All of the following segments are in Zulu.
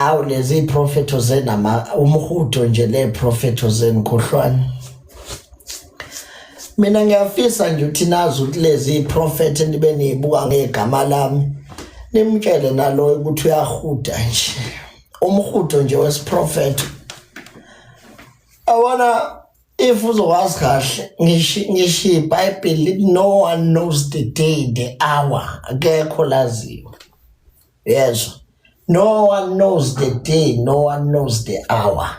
Awu lezi profetho zenama umhudo nje le profetho zenu khohlwani. Mina ngiyafisa nje ukuthi nazi ukuthi lezi prophet nibe niyibuka ngegama lami nimtshele naloyo ukuthi uyahuda nje. Umhudo nje wesiprofetho. Awona if uzokwazi kahle ngisho iBhayibheli no one knows the day the hour akekho laziyo. Yezwa. No one knows the day, no one knows the hour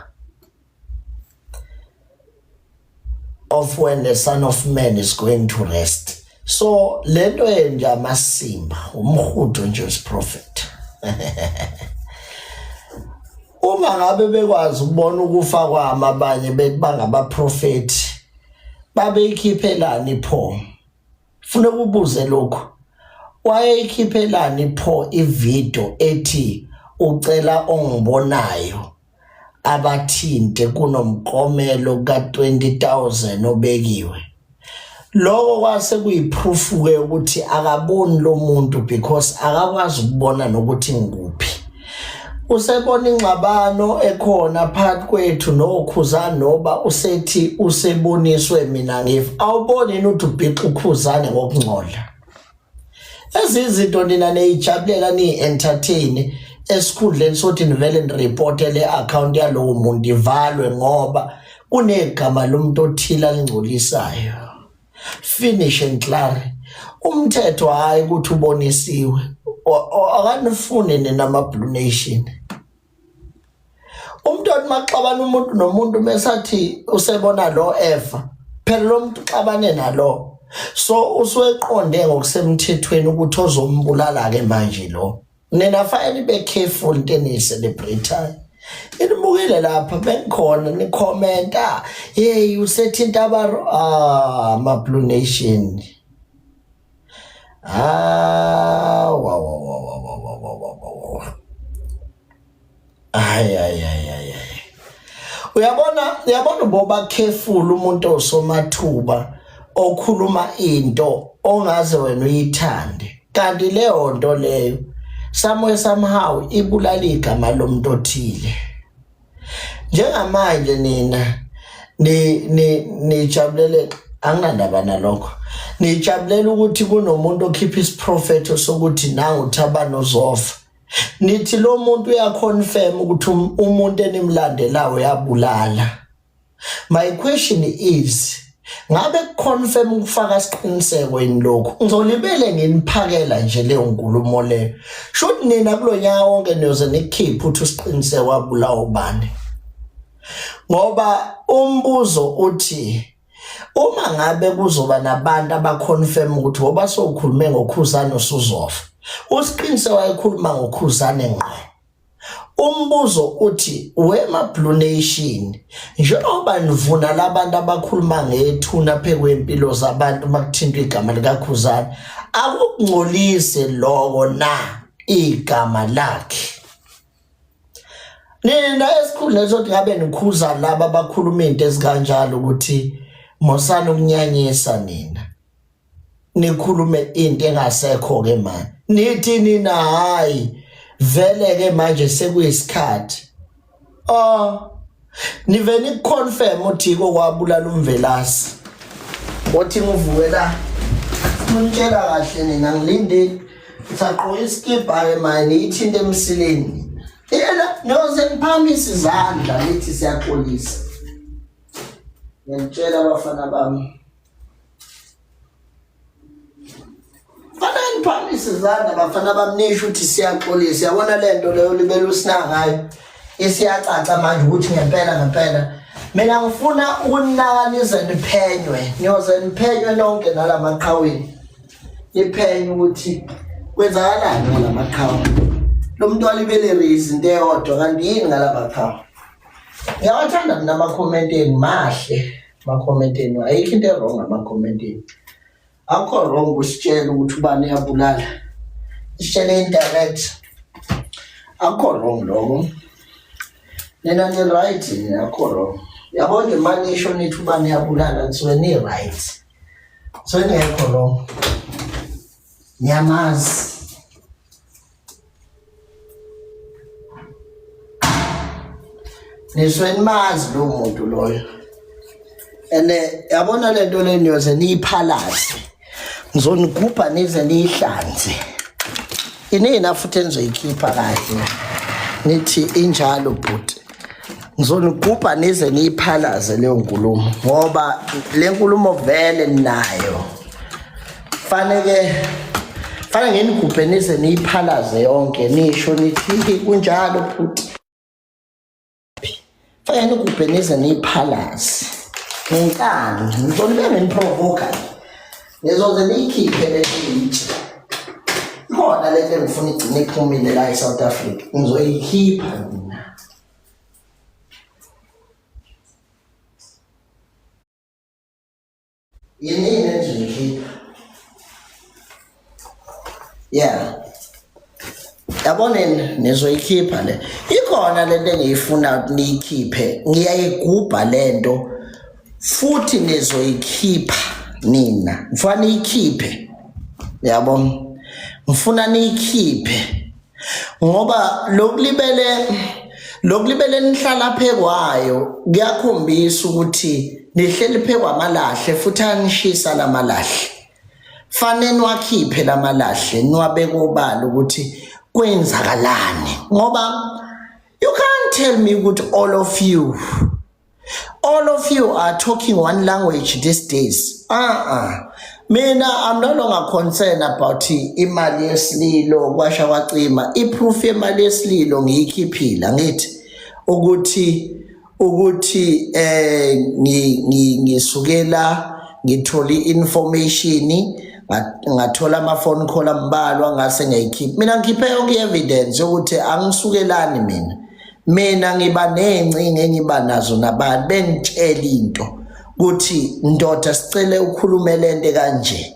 of when the Son of Man is going to rest. So lento yenje amasimba umhudo nje wesiprofet. Uma ngabe bekwazi ukubona ukufa kwami abanye bethi bangabaprofethi babeyikhiphelani pho? Funa ukubuze lokhu. Wayeyikhiphelani pho ivideo ethi ucela ongibonayo abathinte kunomklomelo ka-20,000 obekiwe. Lokho kwase kuyiproof ke ukuthi akaboni lo muntu because akakwazi ukubona nokuthi ngikuphi. Usebona ingxabano ekhona phakathi kwethu nokhuzane noba usethi useboniswe mina ngifa awuboni yini ukuthi ubhixa ukhuzane ngokungcola ezizinto nina niyijabulela niyi-entertain esikhundleni sokuthi nivele nireporte le account yalowo muntu ivalwe ngoba kunegama lomuntu othile alingcolisayo finish and clear umthetho hayi ukuthi ubonisiwe akanifuni nina ama blue nation umuntu othi maxabana umuntu nomuntu mesathi usebona lo efa phela lo muntu uxabane nalo so usueqonde ngokusemthethweni ukuthi ozombulala ke manje lo nina fanele nibe careful into eniyicelebrate-ayo inibukile lapha bengikhona nikhomenta hey usethinta abaro ah ama blue nation ah wa wa wa wa wa wa wa wa wa ay ay ay ay uyabona uyabona uboba careful umuntu osomathuba okhuluma into ongaze wena uyithande kanti leyo nto leyo somewhere somehow ibulala igama lomuntu othile njengamanje nina ni ni nijabulele anginandaba nalokho nijabulela ukuthi kunomuntu okhipha isiprofetho sokuthi nangu Thabani uzofa nithi lo muntu uyaconfirm ukuthi um, umuntu enimlandelayo uyabulala my question is ngabe kuconfirm ukufaka siqiniseko yini lokhu ngizolibele nginiphakela nje leyo nkulumo leyo shuthi nina kulonyaka wonke niyoze nikhiphe uthi usiqiniseko wabulawa ubani ngoba umbuzo uthi Uma ngabe kuzoba nabantu abaconfirm ukuthi ngoba sowukhulume ngokhuzane usuzofa. Usiqinise wayekhuluma ngokhuzane ngqo. Umbuzo uthi wema Blue Nation njengoba nivuna labantu abakhuluma ngethuna phekwempilo zabantu makuthintwa igama likaKhuzane akukungcolise lokho na igama lakhe Nina esikhundleni sokuthi ngabe nikhuza laba abakhuluma into ezikanjalo ukuthi mosani ukunyanyisa nina nikhulume into engasekho ke manje nithi nina hayi vele ke manje sekuyisikhathi oh nive nikuconfirm uthi kokwabulala umvelasi othi ngivuke la nitshela kahle nina ngilindile saqoka isikibha ke manje niyithinta emsileni yena niyoze niphakamisa izandla nithi siyaxolisa ngiyantshela abafana bami Fanele niphakamise izandla bafana bami nisho ukuthi siyaxolisa yabona le nto leyo libele usina ngayo isiyacaca manje ukuthi ngempela ngempela mina ngifuna ukunaka nize niphenywe niyoze niphenywe nonke nalamaqhaweni niphenye ukuthi kwenzakalani ngalamaqhawe lo muntu walibele raise into eyodwa kanti yini ngalamaqhawe ngiyawathanda mina amakhomenti enu mahle amakhomenti enu ayikho into e-wrong ngamakhomenti enu akukho wrong ukusitshela ukuthi ubani uyabulala isitshele indirect akukho wrong lokho nina ni-right nina akukho wrong yabo nje uma nisho nithi ubani uyabulala nisuke ni-right so ningekho wrong niyamazi. Nisuke nimazi lowo muntu loyo. And yabona le nto le niyoze niyiphalaze. Ngizonigubha nize niyihlanze. Inina futhi enizoyikhipha kahle. Nithi injalo bhuti. Ngizonigubha nize niyiphalaze leyo nkulumo ngoba le nkulumo vele ninayo. Faneke fanele nginigubhe nize niyiphalaze yonke nisho nithi kunjalo bhuti. Fanele nigubhe nize niyiphalaze. Ngenkani ngizonibe nginiprovoka. Nizoze niyikhiphe le itshe. Ikhona lento engifuna igcine iphumile la eSouth Africa. Ngizoyikhipha mina. Yini engizoyikhipha? Yeah. Yabona nizoyikhipha le. Ikhona lento engiyifuna niyikhiphe. Ngiyayigubha lento futhi nizoyikhipha nina. Ngifuna niyikhiphe. Yabo. Ngifuna niyikhiphe. Ngoba lokulibele lokulibele nihlala phekwayo kuyakhombisa ukuthi nihleli phekwamalahle futhi anishisa lamalahle. Fanele niwakhiphe lamalahle niwabeke obala ukuthi kwenzakalani ngoba you can't tell me ukuthi all of you all of you are talking one language these days. Uh-uh. Mina I'm no longer concerned about imali yesililo kwasha kwacima. I-proof yemali yesililo ngiyikhiphile angithi ukuthi ukuthi eh ngisukela ngithola i-information ngathola ama-phone call ambalwa ngase ngiyayikhipha. Mina ngikhiphe yonke i-evidence yokuthi angisukelani mina. Mina ngiba ney'ncinga engiba nazo nabantu bengitshela into ukuthi ndoda sicele ukhulume lento kanje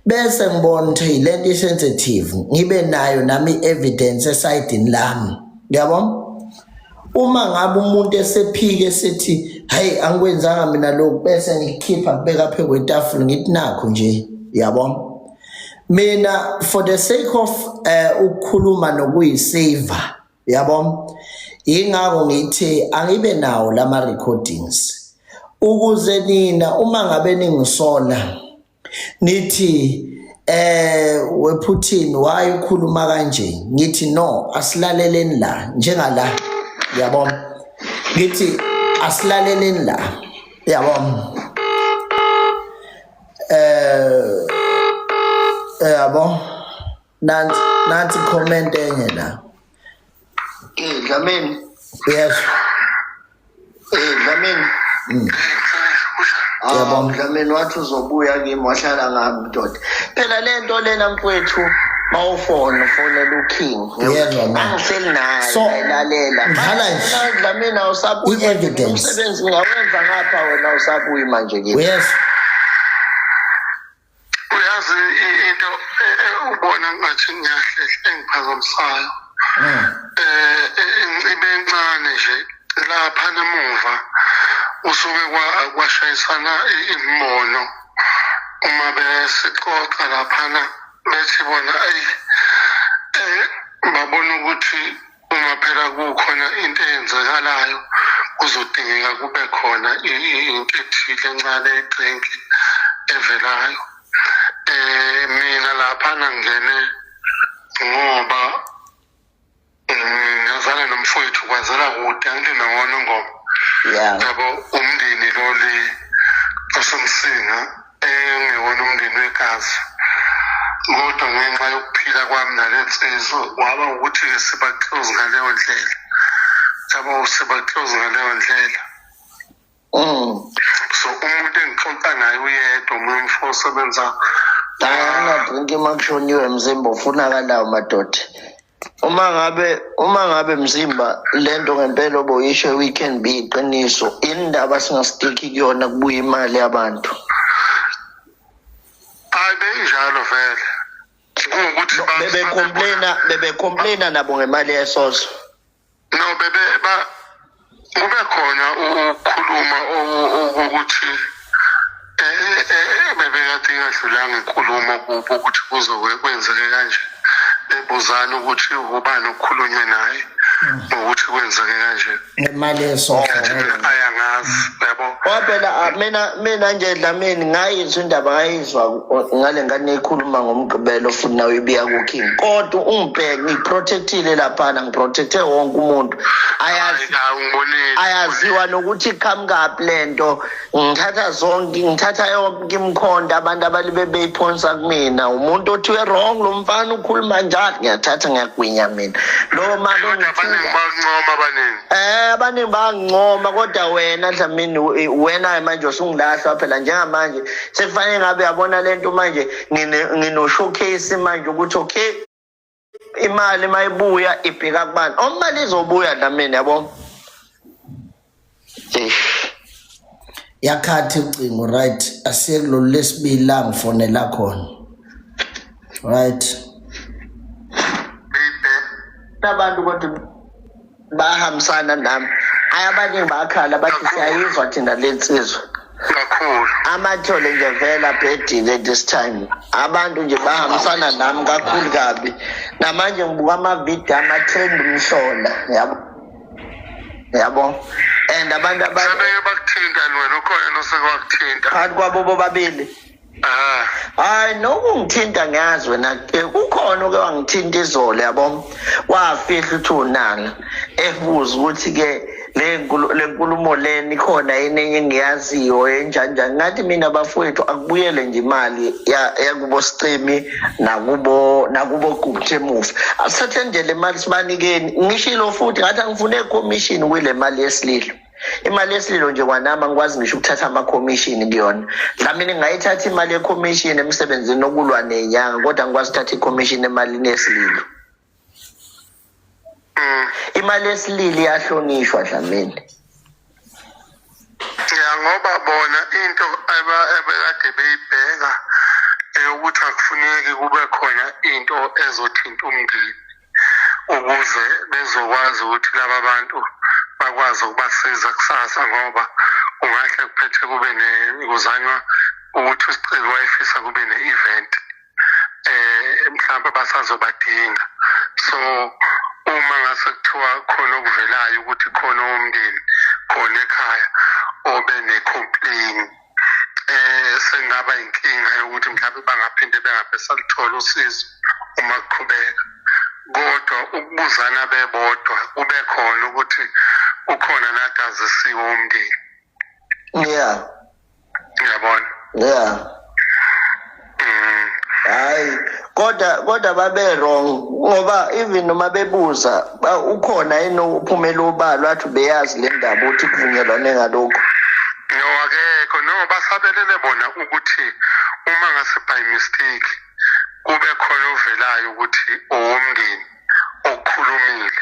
bese ngibona ukuthi lento i-sensitive ngibe nayo nami i-evidence esayidini lami yabo. Uma ngabe umuntu esephike sethi hayi angikwenzanga mina lokhu bese ngikhipha ngibeka phezu kwetafula ngithi nakho nje yabo. Mina for the sake of ukukhuluma nokuyisave yabo, ingakho ngithi angibe nawo lama recordings ukuze nina uma ngabe ningisola nithi wePutin why ukhuluma kanje, ngithi no asilaleleni la njengala yabo, ngithi asilaleleni la yabo. Yabo nansi nansi comment enye la. Dlamini. Yes. Dlamini. Yebo. Dlamini wathi uzobuya kimi wahlala ngami ndoda. Phela lento lena mfowethu mawufona ufonela uKing. Yebo, ma. Angihleli naye So, lalela. ngidlala nje. Dlamini awusabuyi manje I-evidence. umsebenzi ngingawenza ngapha wena awusabuyi manje kimi. Yes. Uyazi into ubona ngathi ngiyahlehla engiphazamisayo. Ibe encane nje lapha namuva usuke kwashayisana imibono uma besixoxa laphana bethi bona ayi babona ukuthi uma phela kukhona into eyenzakalayo kuzodingeka kube khona into ethile encane edrink evelayo. Mina laphana ngingene ngoba ngazana nomfowethu kwazela kude angithi nowona ngoma yabo umndeni lo le osemsinga engewona umndeni wegazi kodwa ngenxa yokuphila kwami nale nsizwa waba ukuthi-ke siba close ngaleyo ndlela yabo siba close ngaleyo ndlela. So umuntu engixoxa naye uyedwa omunye umfo osebenza. Angadrinki uma kushoniwe mzimba ufunakalayo madoda. Uma ngabe mzimba lento ngempela oboyisho we can be iqiniso indaba singastiki kuyona kubuya imali yabantu. Hayi beyinjalo vele. Kuwukuthi bebe complaina nabo ngemali yesoso. No bebe ba kube khona ukukhuluma ukuthi bebekade ingadlulanga inkulumo kubo ukuthi kuzoke kwenzeke kanje bebuzana ukuthi ubani okukhulunywe naye. Ngokuthi kwenzeke kanje. Ngemali yesofa. Ayangazi, yabo. Ngoba phela, mina nje, Dlamini, ngayizwa indaba, ngayizwa ngale ngane ikhuluma ngoMgqibelo, futhi nawe ibiya ku-King, kodwa ungibheke ngiprotectile laphana, ngiprotecte wonke umuntu, ayazi. Hayi, ngibonile. Ayaziwa nokuthi iqhamukaphi lento. Ngithatha zonke, ngithatha yonke imikhonto abantu abalibe beyiphonsa kumina. Umuntu othiwe wrong, lo mfana ukhuluma njalo, ngiyathatha ngiyagwinya mina lo ma. Kodwa abaningi bancoma, abaningi. Abaningi bayangincoma, kodwa wena Dlamini, wena manje usungilahlwa phela. Njengamanje sekufanele ngabe yabona lento manje, ngino showcase manje ukuthi okay, imali mayibuya ibheka kubani, omali izobuya, Dlamini, yabo. Eish. Yakhathi ucingo, right? Asiye kulolu lesibili la ngifonela khona, right? Beyibhe. Abantu kodwa bahambisana nami, ayi, abaningi bayakhala, bathi siyayizwa thina le nsizwa. Kakhulu. Amathole nje vele abhedile this time. Abantu nje bahambisana nami kakhulu kabi. Namanje ngibuka amavidiyo ama-trend umhlola, yabo, yabo, and abantu Sebeke bakuthinta wena? Ukhona noseke wakuthinta? Phakathi kwabo bobabili? Ah. Hayi, nokungithinta ngiyazi wena ke, ukhona oke wangithinta izolo, yabo, wafihla ukuthi unala ebuza ukuthi-ke le nkulumo leni ikhona yini enye engiyaziyo enjani njani. Ngathi mina, bafowethu, akubuyele nje imali yakubo Sicimi nakubo Gupta emuva, asithathe nje le mali sibanikeni. Ngishilo futhi ngathi angifune commission kule mali yesililo. Imali yesililo nje kwanami angikwazi ngisho ukuthatha ama-commission kuyona. Dlamini, ngingayithatha imali ye-commission emsebenzini okulwa nenyanga, kodwa angikwazi ukuthatha i-commission emalini yesililo. Imali yesililo iyahlonishwa, Dlamini. Ya, ngoba bona into ebekade beyibheka eyokuthi akufuneki kube khona into ezothinta umndeni ukuze bezokwazi ukuthi laba bantu bakwazi ukubasiza kusasa, ngoba kungahle kuphethe kube kuzanywa ukuthi uSicebi wayefisa kube ne-event, mhlawumbe basazobadinga. So uma ngase kuthiwa khona okuvelayo ukuthi khona umndeni khona ekhaya obe ne-complain, sengaba inkinga yokuthi mhlawumbe bangaphinde bengabe saluthola usizo uma kuqhubeka. Kodwa ukubuzana bebodwa kube khona ukuthi ukhona nadazisiwe umndeni. Uyabona? Yeah. Hayi, kodwa babe wrong, ngoba even noma bebuza ukhona yini uphumela ubalo athi beyazi le ndaba ukuthi kuvunyelwane ngalokho. No, akekho. No, basabelele bona ukuthi uma ngase by mistake kube khona ovelayo ukuthi owomndeni okhulumile,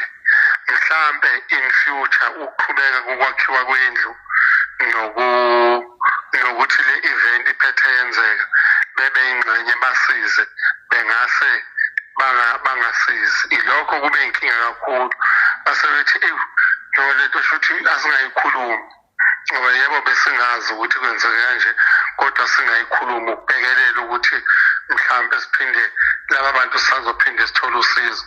mhlambe in future ukuqhubeka kokwakhiwa kwendlu nokuthi le event iphethe yenzeka, bebe ingxenye basize, bengase bangasizi. Ilokho kube inkinga kakhulu, base bethi ewu, no, lento shuthi asingayikhulumi, ngoba yebo, besingazi ukuthi kwenzeke kanje, kodwa singayikhulumi ukubhekelela ukuthi mhlampe siphinde laba bantu sisazophinde sithole usizo,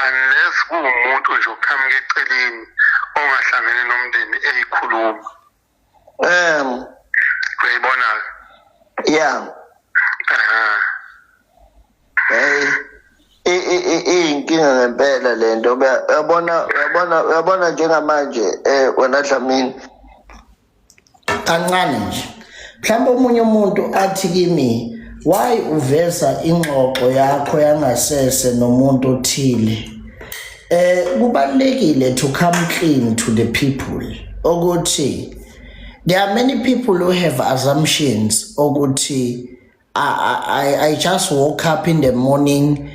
unless kuwumuntu nje oqhamuka eceleni ongahlangene nomndeni eyikhuluma. Uyayibona-ke? Yeah. Aha. Hey, iyinkinga ngempela lento. Uyabona, uyabona njengamanje, wena Dlamini. Kancane nje, mhlawumbe omunye umuntu athi kimi, why uveza ingxoxo yakho yangasese nomuntu othile? Kubalekile to come clean to the people ukuthi there are many people who have assumptions ukuthi I just woke up in the morning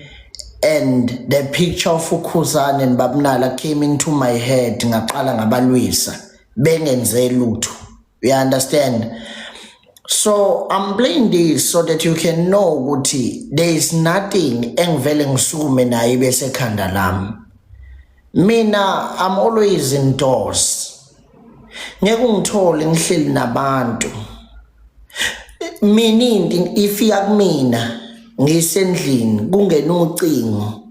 and the picture of uKhuzani and Babnala came into my head, ngaqala ngabalwisa bengenze lutho, you understand? So I'm playing this so that you can know ukuthi there is nothing engivele ngisukume nayo bese ekhanda lami. Mina, I'm always indoors, ngeke ungithole ngihleli nabantu. Mina into ifika kumina ngisendlini, kungena ucingo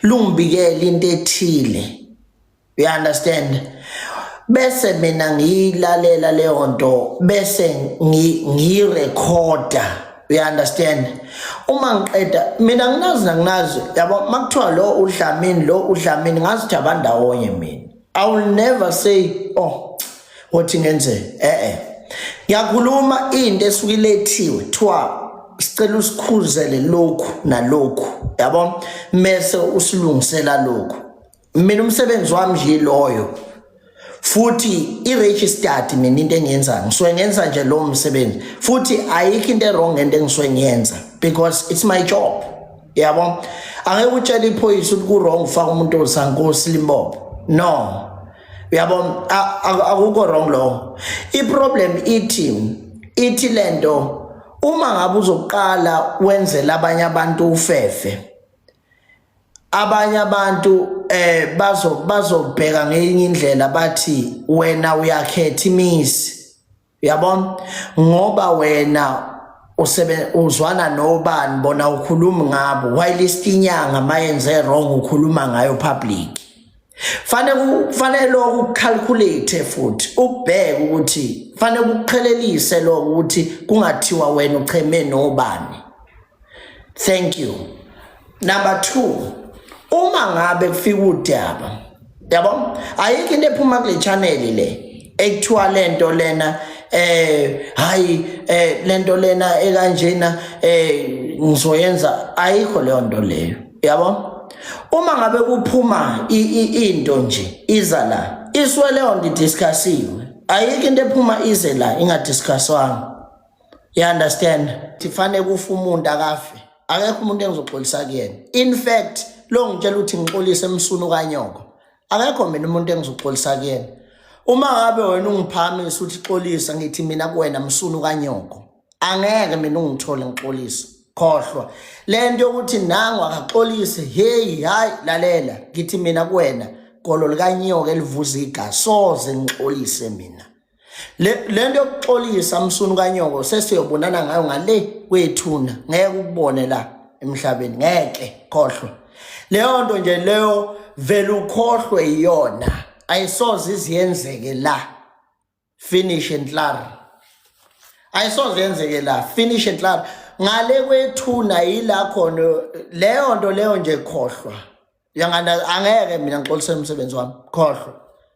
lungibikela into ethile. You understand? Bese mina ngiyilalela leyo nto bese ngiyirekhoda. You understand? Uma ngiqeda mina nginazi nanginazi yabo makuthiwa lo uDlamini lo uDlamini ngazi ukuthi abandawonye mina. I will never say oh wathi ngenze eh eh. Ngiyakhuluma into esuke ilethiwe kuthiwa sicela usikhuzele lokhu nalokhu yabo mese usilungisela lokhu. Mina umsebenzi wami nje loyo futhi i-registered mina into engiyenzayo ngisuke ngenza nje lowo msebenzi futhi ayikho into e-wrong ngento engisuke ngiyenza because it's my job yabo. Angeke utshele iphoyisa ukuthi ku-wrong ufaka umuntu osankosi Limpopo, no uyabo, akukho wrong lokho. I-problem ithi lento uma ngabe uzoqala wenzela abanye abantu ufefe, abanye abantu bazobheka ngenye indlela bathi wena uyakhetha imizi uyabona, ngoba wena uzwana nobani bona ukhuluma ngabo, while inyanga mayenze wrong ukhuluma ngayo public. Fanele lokhu ukucalculate futhi ubheke ukuthi fanele ukuqhelelise lokho ukuthi kungathiwa wena ucheme nobani. Thank you. Number 2, uma ngabe kufika udaba yabo, ayikho into ephuma kule channel le ekuthiwa lento lena hayi lento lena ekanjena ngizoyenza, ayikho leyo nto leyo yabo. Uma ngabe kuphuma into nje iza la iswe leyo nto idiscussiwe, ayikho into ephuma ize la ingadiscusswanga. You understand? Tifane kufa umuntu akafe, akekho umuntu engizoxolisa kuyena. In fact lo ngitshela ukuthi ngixolise emsunu kanyoko, akekho mina umuntu engizoxolisa kuyena. Uma ngabe wena ungiphakamisa uthi xolisa, ngithi mina kuwena msunu kanyoko, angeke mina ungithole ngixolisa. Khohlwa lento yokuthi nangu akaxolise, hey hayi lalela, ngithi mina kuwena golo likanyoka elivuza igazi, soze ngixolise mina. Le nto yokuxolisa msunu kanyoko sesiyobonana ngayo ngale kwethuna, ngeke ukubone la emhlabeni, ngeke, khohlwa leyo nto nje leyo, vele ukhohlwe iyona, ayisoze iziyenzeke la, finish and clear. Ayisoze yenzeke la, finish and clear. Ngale kwethuna yila khona leyo nto leyo nje, khohlwa. Yangana, angeke mina ngixolise umsebenzi wami, khohlwa,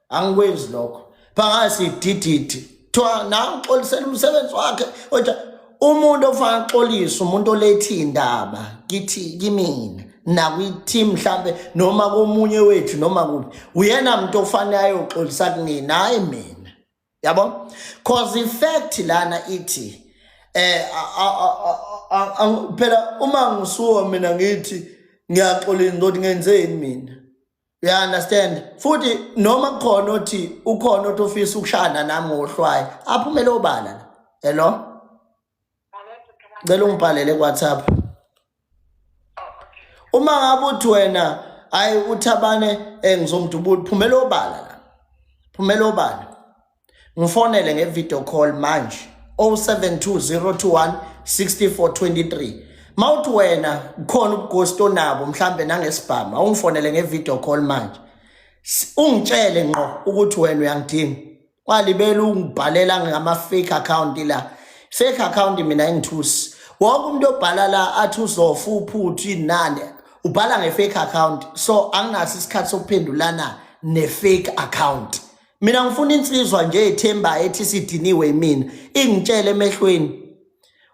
angikwenzi lokho. Phakathi dididi kuthiwa na ngixolisela umsebenzi wakhe, kodwa umuntu ofana axolise umuntu olethe indaba kithi kimina nakwi-team mhlambe noma komunye wethu noma kuphi, uyena muntu ofanele ayoxolisa kunina, hayi mina yabo. Cause in fact lana ithi phela uma ngisuka mina ngithi ngiyaxolisa ngizothi ngenzeni mina, you understand? Futhi noma kukhona othi ukhona othi ofisa ukushana nami ngohlwayo, aphumele obala la. Hello, cela ungibhalele ku WhatsApp uma ngabe uthi wena hayi uthabane ngizomdubula, phumela obala la, phumela obala, ngifonele nge-video call manje 072021 6423. Mawuthi wena kukhona ubugosti onabo mhlambe nangesibhamu, awungifonele nge-video call manje, ungitshele ngqo ukuthi wena uyangidinga. Walibela ungibhalela ngama-fake account la, fake account mina engithusi. Wonke umuntu obhala la athi uzofa uphuthu inani ubhala nge-fake account, so anginaso isikhathi sokuphendulana ne-fake account. Mina ngifuna insizwa nje ethemba ethi sidiniwe imina, ingitshele emehlweni,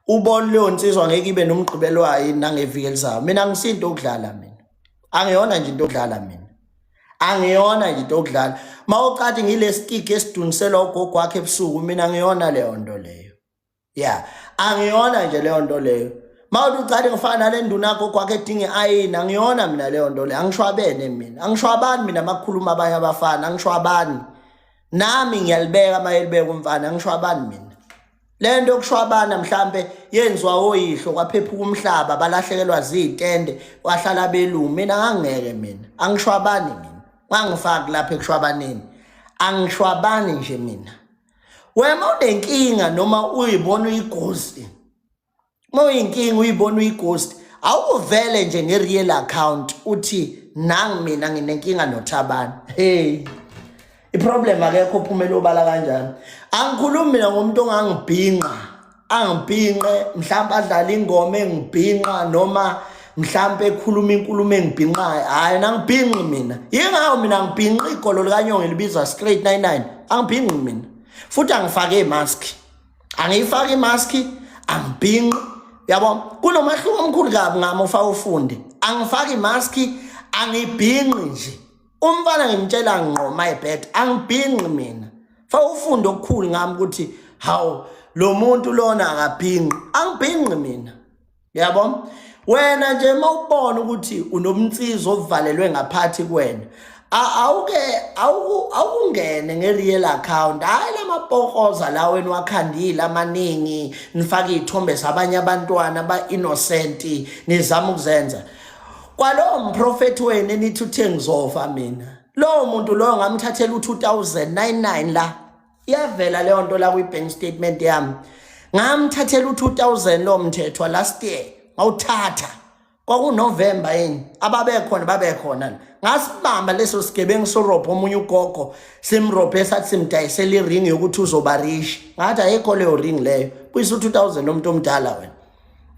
ubone leyo nsizwa ngeke ibe nomgqibelo wayo nangeviki elizayo. Mina ngisinto okudlala, mina angiyona nje into okudlala, mina angiyona nje into okudlala. Mawucathi ngile stick esiduniselwa ugogo wakhe ebusuku, mina ngiyona leyo nto leyo ya, angiyona nje leyo nto leyo. Mawuthi ucathi ngifana nale nduna gogo wakhe edinga i-ayini, angiyona mina leyo nto leyo. Angishwabene mina, angishwabani mina makukhuluma abanye abafana, angishwabani nami, ngiyalibeka mayelibeka umfana, angishwabani mina. Le nto yokushwabana mhlambe yenziwa oyihlo, kwaphephuka umhlaba, balahlekelwa ziy'tende, wahlala belungu. Mina ngangeke, mina angishwabani mina, ngangifaki lapha ekushwabaneni, angishwabani nje mina. Wena unenkinga noma uyibona uyigosti, uma uyinkinga uyibona uyighost, awuvele nje nge-real account uthi nangi mina nginenkinga noThabani. Hey, iproblem akekho ophumela obala kanjani. Angikhulumi mina ngomuntu ongangibhinqa, angibhinqe mhlawumbe adlala ingoma engibhinqa noma mhlawumbe ekhuluma inkulumo engibhinqayo. Hhayi, nangibhinqi mina. Yingakho mina ngibhinqa igolo likanyongo elibizwa straight 99. Angibhinqi mina futhi angifake imask, angiyifaki imask, angibhinqi. Yabo, kunomahluko omkhulu kabi ngami ufake ufunde. Angifaki imask, angibhinqi nje. Umfana ngimtshela ngqo, my bad, angibhinqi mina. Fake ufunde okukhulu ngami ukuthi hawu, lo muntu lona akabhinqi. Angibhinqi mina. Yabo, wena nje mawubona ukuthi unomnsizwa ovalelwe ngaphathi kuwena, awuke awungene nge-real account, hhayi lamapokoza la wena wakhandile amaningi, nifake iy'thombe zabanye abantwana ba-innocent, nizama ukuzenza kwalowo mprofethi wenu enithi uthe ngizofa mina. Lowo muntu loyo ngamthathela u-2099 la, iyavela leyo nto la kwi-bank statement yami. Ngamthathela u-2000 lo mthethwa last year, ngawuthatha kwakuNovember yini, ababekhona babekhona. Ngasibamba leso sigebengu sorobho omunye ugogo, simrobhe sathi simdayisela iring yokuthi uzoba rich. Ngathi ayikho leyo ring leyo, buyisa u-2000 lomuntu omdala wena.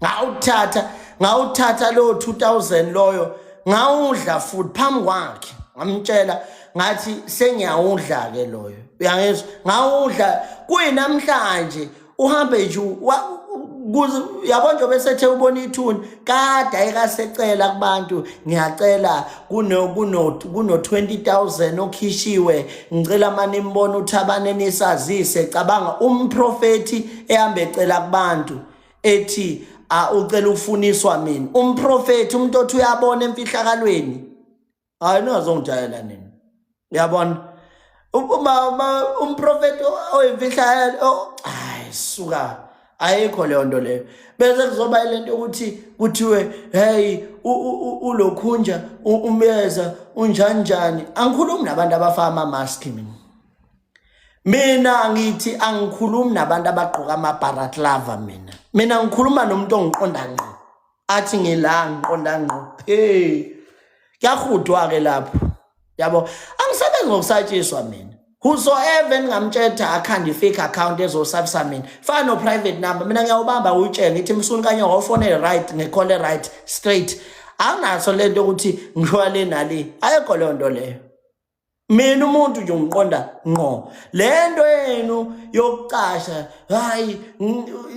Ngawuthatha, ngawuthatha lowo 2000 loyo, ngawudla futhi phambi kwakhe. Ngamtshela ngathi sengiyawudla ke loyo, uyangizwa? Ngawudla kuyinamhlanje. Uhambe nje yabo nje besethe ubona ithuni kade ayekasecela kubantu, ngiyacela kuno 20000 okhishiwe, ngicela mani imbona uThabane nisazise. Cabanga umprofeti ehambe ecela kubantu ethi ucela ukufuniswa mina. Umprofeti, umuntu othi uyabona emfihlakalweni. Hayi, ningazongijayela nini, uyabona? Uma umprofeti oyimfihlakalo, hayi suka, ayikho leyo nto leyo. Bese kuzoba ile nto yokuthi kuthiwe hey, ulokhunja umyeza unjani njani. Angikhulumi nabantu abafaka ama-mask mina. Mina ngithi angikhulumi nabantu abagqoka ama-balaclava mina. Mina ngikhuluma nomuntu ongiqonda ngqo, athi ngila ngiqonda ngqo. Hey, kuyahudwa-ke lapho, yabo. Angisebenzi ngokusatshiswa mina. Whosoever engingamtshetha akhanda i-fake account ezosabisa mina, fana no-private number, mina ngiyawubamba uyitshele ngithi msuni kanye ngofonele right, ngekhole right straight. Anginaso le nto yokuthi ngishoya le nale, ayikho leyo nto leyo. Mina umuntu nje ngiqonda ngqo. Le nto yenu yokucasha, hayi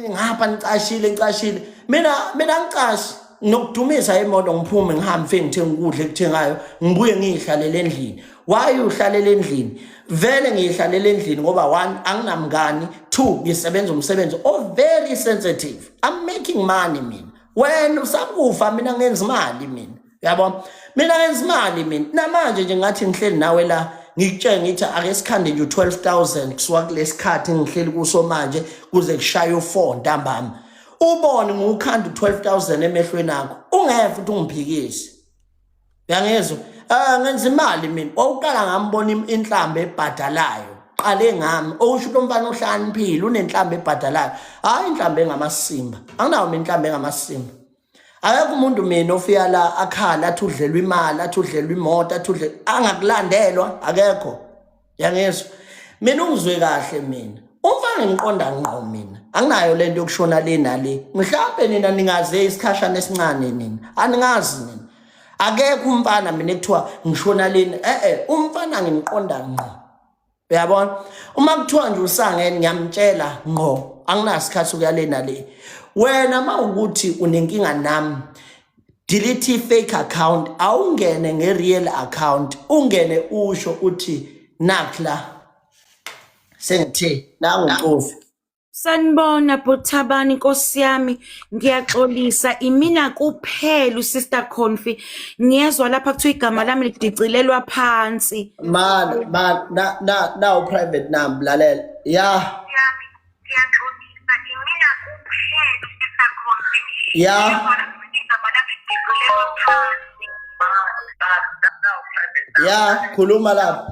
ngapha nicashile, nicashile. Mina ngicashi nokudumisa imoto, ngiphume ngihambe ngifike ngithenge ukudla ekuthengayo, ngibuye ngiyihlalele endlini. Why uhlalele endlini? Vele ngiyihlalele endlini ngoba one, anginamngani, two, ngisebenza umsebenzi o very sensitive. I'm making money mina. Wena usakufa, mina ngenza imali mina. Yabo, mina ngenza imali mina. Namanje nje ngathi ngihleli nawe la, ngikutshela ngithi ake sikhande nje u-12000 kusuka kulesikhathi ngihleli kuso manje kuze kushaye u4 ntambama, ubone ngiwukhanda u-12000 emehlweni akho, ungeve futhi ungiphikise. Uyangizwa? Ngenza imali mina. Wawuqala ngambona inhlambi ebhadalayo, qale ngami, okusho ukuthi umfana uhlakaniphile, unenhlambi ebhadalayo, hhayi inhlambi engamasimba. Anginawo mina inhlambi engamasimba. Akekho umuntu mina ofika la akhala athi udlelwa imali, athi udlelwa imoto, athi udle angakulandelwa, akekho. Yangizwa? Mina ungizwe kahle mina. Umfana ngiqonda ngqo mina. Anginayo lento yokushona le nale. Mhlawumbe nina ningaze isikhashana esincane nina. Aningazi nina. Akekho umfana mina ekuthiwa ngishona lena. Eh umfana ngimqonda ngqo. Uyabona? Uma kuthiwa nje usangene ngiyamtshela ngqo, anginasikhathi sokuya le nale. Wena mawukuthi unenkinga nami, delete i-fake account, awungene nge-real account, ungene usho uthi nakla sengithe nangu Cofi. Sanibona Bhuthabani, Nkosi yami, ngiyaxolisa, imina kuphela uSister Confi. Ngiyezwa lapha kuthiwa igama lami lidicilelwa phansi. Man man, na na na private number, lalela ya ya ya, khuluma lapho.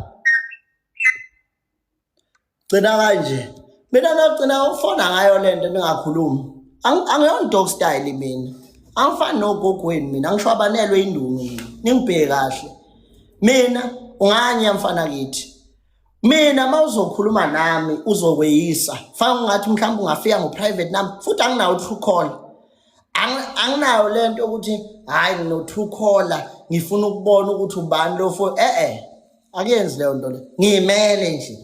Gcina kanje mina, nogcina ufona ngayo lento ningakhulumi. Angiyona dog style mina, angifani nogogweni mina, angishwabanelwe indungu mina. Ningibheke kahle. Mina unganya mfana kithi. Mina mawuzokhuluma nami uzokweyisa. Fana ungathi mhlawumbe ungafika ngo private number futhi anginawo true call. Anginayo lento ukuthi hayi ngino true caller ngifuna ukubona ukuthi ubani lo fo eh eh akuyenzi leyo nto le. Ngiyimele nje.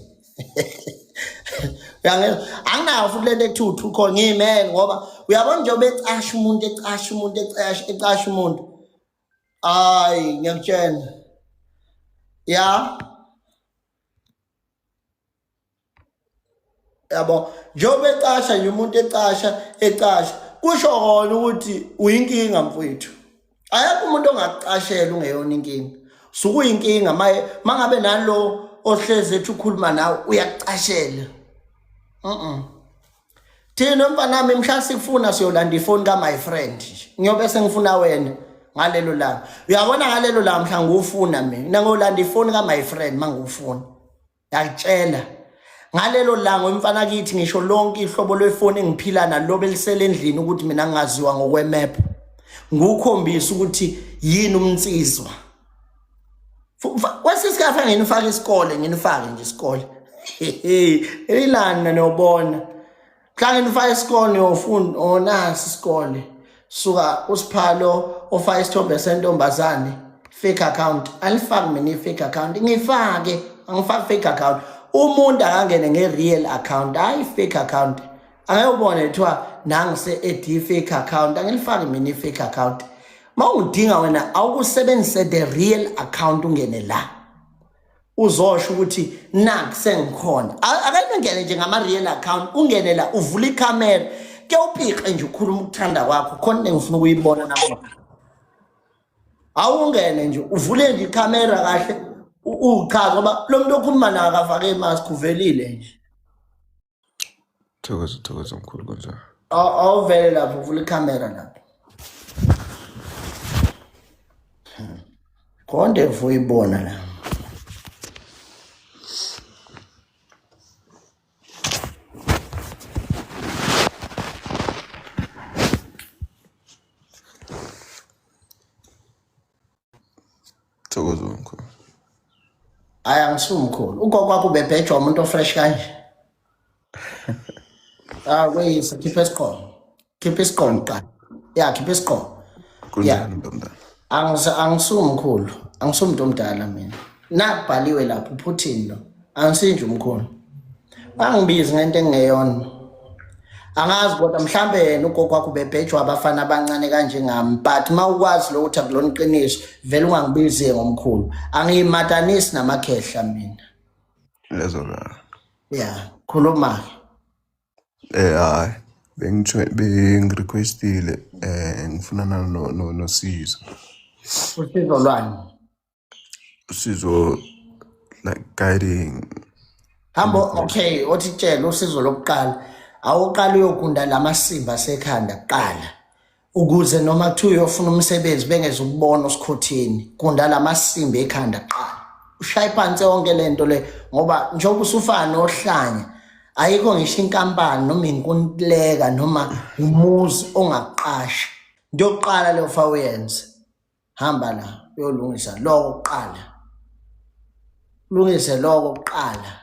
Uyangizwa? Anginayo futhi lento ekuthiwa u-true call ngiyimele ngoba uyabona nje ubecasha umuntu ecasha umuntu ecasha ecasha umuntu. Hayi ngiyakutshela. Ya. Yabo njengoba ecasha nje umuntu ecasha ecasha kusho kona ukuthi uyinkinga mfowethu. Ayakho umuntu ongakucashela ungeyona inkinga. Sukuyinkinga maye mangabe nalo ohlezi ethi ukhuluma nawe uyakucashela. Mhm. Thina mfanami mhla sifuna siyolanda ifoni ka my friend nje. Ngiyobe sengifuna wena ngalelo langa. Uyabona ngalelo langa mhla ngiwufuna mina. Ngiyolanda ifoni ka my friend mangiwufuna. Ngiyakutshela. Ngalelo langa umfana kithi ngisho lonke ihlobo lwefoni engiphila nalo belisele endlini ukuthi mina ngingaziwa ngokwemap. Ngukhombisa ukuthi yini umnsizwa. Kwesinye isikhathi nginifake isikole nginifake nje isikole. Ilana niyobona. Mhla nginifake isikole niyofunda onasi isikole. Suka usiphalo ofaka isithombe sentombazane fake account. Alifaki mina i-fake account. Ngifake angifaki fake account. Umuntu akangene nge-real account, hayi fake account. Angeke ubone kuthiwa nangise ed fake account, angilifaki mina i-fake account. Mawungidinga wena awukusebenzise the real account ungene la. Uzosho ukuthi naku sengikhona. Ake ngene nje ngama real account ungene la uvula ikhamera. Ke upiqe nje ukhuluma ukuthanda kwakho khona engifuna ukuyibona namuhla. Awungene nje uvule nje ikhamera kahle uchaze ngoba lo muntu okhuluma naye akafake imask uvelile nje. Thokoza thokoza mkhulu kunjani? Awuvele lapho uvula ikhamera lapho. Konde uyibona la. Thokoza mkhulu. Hayi angisumkhulu. Ugogo wakho ubebhejwa umuntu ofresh kanje. Ah kweyisa khipha isiqomo. Khipha isiqomo kuqala. Ya khipha isiqomo. Kunjani ntomndala? Angisumkhulu. Angisumuntu omdala mina. Nakubhaliwe lapho uPutin lo. Angisinje umkhulu. Bangibizi ngento engeyona. Angazi kodwa mhlambe yena ugogo wakho ubebhejwa abafana abancane kanjengami but mawukwazi lo ukuthi akulona iqiniso vele ungangibizi ngomkhulu. Angiyimatanisi namakhehla mina. Lezwakala. Yeah, khuluma. Hayi bengitshwe bengirequestile ngifuna no no nosizo. Usizo lwani? Usizo like guiding. Hambo okay, othi tshela usizo lokuqala. Awuqala uyogunda lamasimba sekhanda kuqala. Ukuze noma kuthiwa uyofuna umsebenzi bengeze ukubona usikhotheni. Gunda lamasimba ekhanda kuqala. Ushaye phansi yonke lento le ngoba njengoba usufana nohlanya ayikho ngisho inkampani noma inkontileka noma umuzi ongakuqasha. Into yokuqala leyo fa uyenze. Hamba la uyolungisa lokho kuqala. Lungise lokho kuqala.